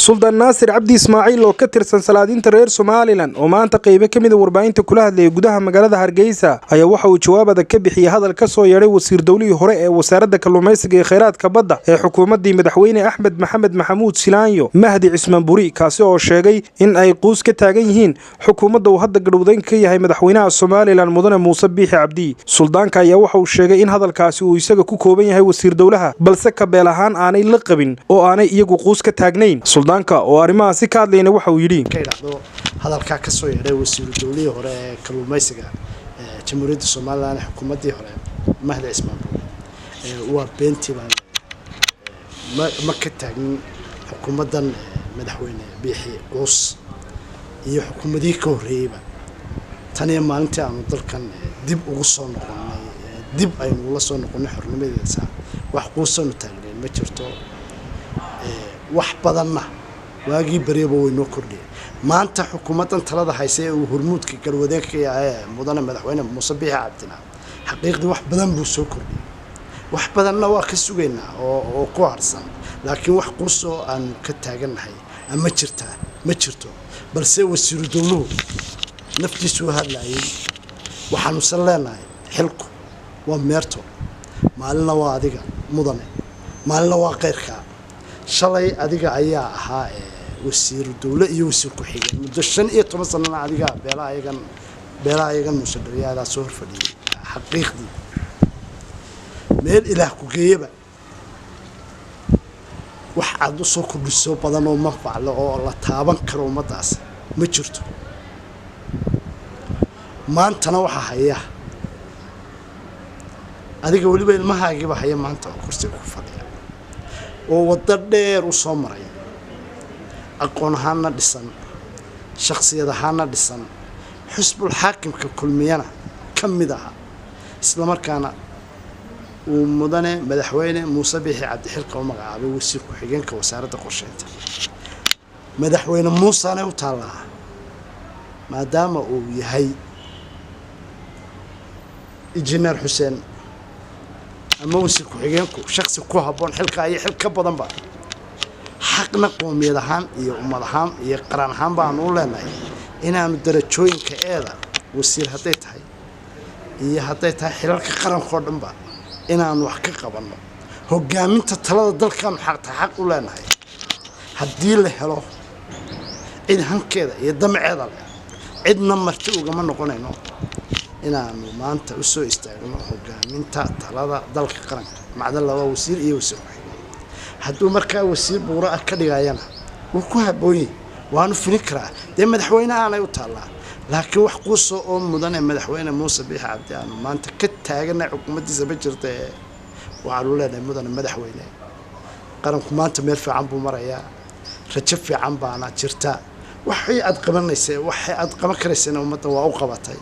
Suldaan Naasir Cabdi Ismaaciil oo ka tirsan salaadiinta reer Somalilan oo maanta qaybo ka mid a warbaahinta kula hadlayay gudaha magaalada Hargeysa ayaa waxa uu jawaab adag ka bixiyay hadal ka soo yeedhay wasiir dowlihii hore ee wasaaradda kalluumaysiga iyo kheyraadka badda ee xukuumaddii madaxweyne Axmed Maxamed Maxamuud Silaanyo, Mahdi Cismaan Buri, kaasi oo sheegay in ay quus ka taagan yihiin xukuumadda uu hadda gadhowdayn ka yahay madaxweynaha Somalilan Mudane Muuse Biixi Cabdi. Suldaanka ayaa waxa uu sheegay in hadalkaasi uu isaga ku kooban yahay wasiir dowlaha, balse kabeel ahaan aanay la qabin oo aanay iyagu quus ka taagnayn. Suldaanka oo arrimahaasi ka hadlayna waxa uu yidhi: Ka idhaahdo hadalkaa ka soo yeedhay wasiiru dowlihii hore ee kalluumaysiga Jamhuuriyadda Somalilan, xukuumaddii hore, Mahdi Cismaan Buuri, waa beentii. Baan ma ka taagnin xukuumaddan madaxweyne Biixi quus iyo xukuumadihii ka horreeyeyba. Tan iyo maalintii aanu dalkan dib ugu soo noqonnay, dib aynu ula soo noqonnay xornimadeesa, wax quusanu taagnayn ma jirto. Wax badanna waagii baryaba way noo kordhiyeen. Maanta xukuumaddan talada haysa ee uu hormuudka garwadeenka ka yahay mudane madaxweyne Muuse Biixi Cabdina, xaqiiqdii wax badan buu soo kordhiyey, wax badanna waa ka sugaynaa oo ku harsan, laakiin wax quusoo aanu ka taagannahay ma jirtaa? Ma jirto. Balse wasiiru dowluhu naftiisuu hadlayay. Waxaanusan leenahay xilku waa meerto, maalina waa adiga mudane, maalina waa keyrkaa. Shalay adiga ayaa ahaa wasiiru dowle iyo wasiir ku-xigeen muddo 15 sanana. Adiga beelaha ayagan Muuse Dharyaadaa soo horfadhiyay. Xaqiiqdii meel Ilaah ku geeyaba wax aada u soo kordhiso badan oo manfacle oo la taaban karo ummaddaas ma jirto. Maantana waxaa haya adiga, weliba ilmahaagiiba haya maanta oo kursiga ku fadhiya oo waddo dheer u soo maray, aqoon ahaanna dhisan, shakhsiyad ahaanna dhisan, xusbul xaakimka Kulmiyana ka mid aha, islamarkaana uu mudane madaxweyne Muuse Biixi Cabdixilka u magacaabay wasiir ku-xigeenka wasaaradda qorsheynta. Madaxweyne Muusena u taallaa, maadaama uu yahay Injineer Xuseen ama wasiir ku-xigeenku shaksi ku habboon xilkaa iyo xil ka badanba, xaqna qoomiyad ahaan iyo ummad ahaan iyo qaran ahaan baanu u leenahay inaanu darajooyinka eeda wasiir hadday tahay iyo hadday tahay xilalka qaranka oo dhanba inaanu wax ka qabanno. Hogaaminta talada dalkaanu xaqta xaq u leenahay haddii la helo cid hankeeda iyo damaceeda leh. Cidna marti ugama noqonayno inaanu maanta u soo istaagno hogaaminta talada dalka qaranka, macdan laba wasiir iyo wasiir ku-xigeen. Hadduu markaa wasiir buuro ah ka dhigayana wuu ku habboon yahay, waanu fulin karaa. Dee madaxweyne aanay u taallaa, laakiin wax quuso oo mudane madaxweyne Muuse Biixi Cabdi aanu maanta ka taaganay xukuumaddiisa ma jirta. Ee waxaanu leenahay, mudane madaxweyne, qaranku maanta meel fiican buu marayaa, rajo fiican baana jirta. Waxay aad qabanaysa, waxay aad qaban karaysana ummadda waa u qabatay.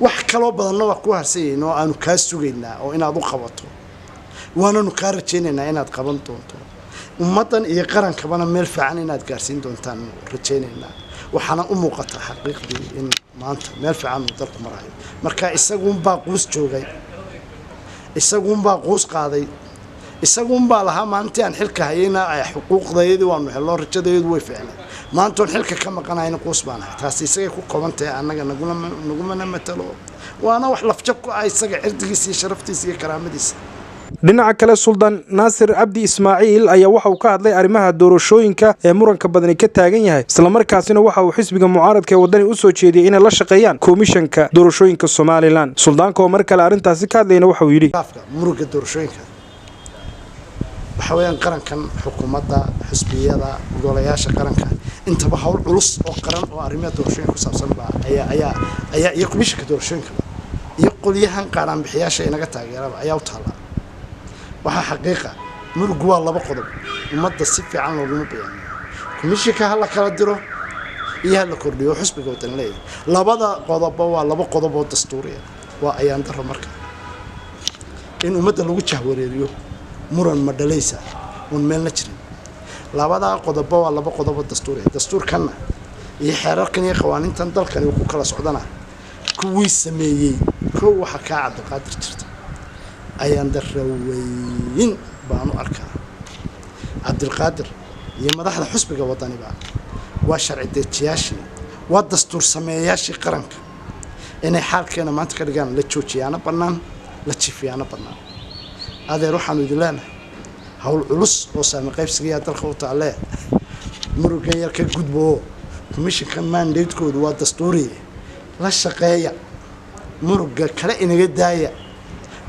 Wax kaloo badanna waa ku harsan yihiin oo aanu kaa sugaynaa oo inaad u qabato, waananu kaa rajaynaynaa inaad qaban doonto. Ummaddan iyo qarankabana meel fiican inaad gaarsiin doontaan rajaynaynaa. Waxaana u muuqata xaqiiqdii in maanta meel fiican uu dalku marayo. Marka isaguunbaa quus joogay, isaguunbaa quus qaaday, isaguunbaa lahaa maalintii aan xilka hayayna xuquuqdayadii waanu helno, rajadayadu way fiicnay, maantoon xilka ka maqanayna quus baan ahay. Taasi isagay ku koobantahay, annaga nagumana matalo, waana wax lafjab ku ah isaga cirdigiisa iyo sharaftiisa iyo karaamadiisa. Dhinaca kale, Suldaan Naasir Cabdi Ismaaciil ayaa waxa uu ka hadlay arrimaha doorashooyinka ee muranka badani ka taagan yahay, islamarkaasina waxa uu xisbiga mucaaradka ee Waddani u soo jeediyey inay la shaqeeyaan Komishanka Doorashooyinka Somalilan. Suldaanka oo mar kale arrintaasi ka hadlayna waxa uu yidhi: Muruga doorashooyinka waxa weeyaan qarankan, xukuumadda, xisbiyada, golayaasha qaranka intaba hawl culus oo qaran oo arrimaha doorashooyinka ku saabsan baa ayaa iyo komishanka doorashooyinkaba iyo qolyahan qaaraanbixiyaasha inaga taageeraba ayaa u taallaa. Waxaa xaqiiqa murugu waa laba qodob ummadda si fiican looguma bayaaniyo: komishanka ha la kala diro iyo ha la kordhiyo xisbiga Wadan leeyahay. Labada qodobba waa laba qodob oo dastuuriya. Waa ayaan daro marka in ummadda lagu jahwareeriyo muran madhalaysa oon meelna jirin. Labadaa qodobba waa laba qodob oo dastuuriya. Dastuurkanna iyo xeerarkan iyo qawaaniintan dalkani uu ku kala socdana kuwii sameeyey kow waxaa kaa Cabdiqaadir jirta. Ayaan daraweyn baan u arkaa Cabdilqaadir. Iyo madaxda xusbiga Wadaniba waa sharci dejiyaashii, waa dastuur sameeyayaashii qaranka. Inay xaalkeena maanta ka dhigaan la joojiyaana bannaan, la jiifiyaana bannaan. Adeer, waxaanu idin leenahay hawl culus oo saami qaybsigayaa dalka u taalee. Murugan yar ka gudboo, commissionka mandatekoodu waa dastuuriye, la shaqeeya, muruga kale inaga daaya.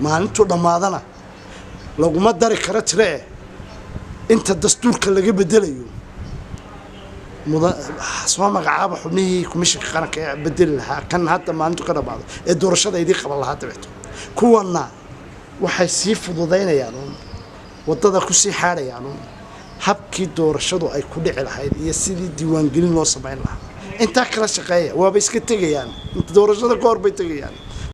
Maalintuu dhammaadana laguma dari karo tire eh inta dastuurka laga bedelayo. Muda soo magacaaba xubnihii commissionka qaranka ee bedeli lahaa kan hadda maalintu ka dhamaado ee doorashada idii qaban lahaa. Dabeeto kuwanna waxay sii fududaynayaan uun, waddada kusii xaadhayaan uun habkii doorashadu ay ku dhici lahayd iyo sidii diiwaangelin loo samayn lahaa. Intaa kala shaqeeya, waaba iska tegayaan, inta doorashada ka hor bay tegayaan.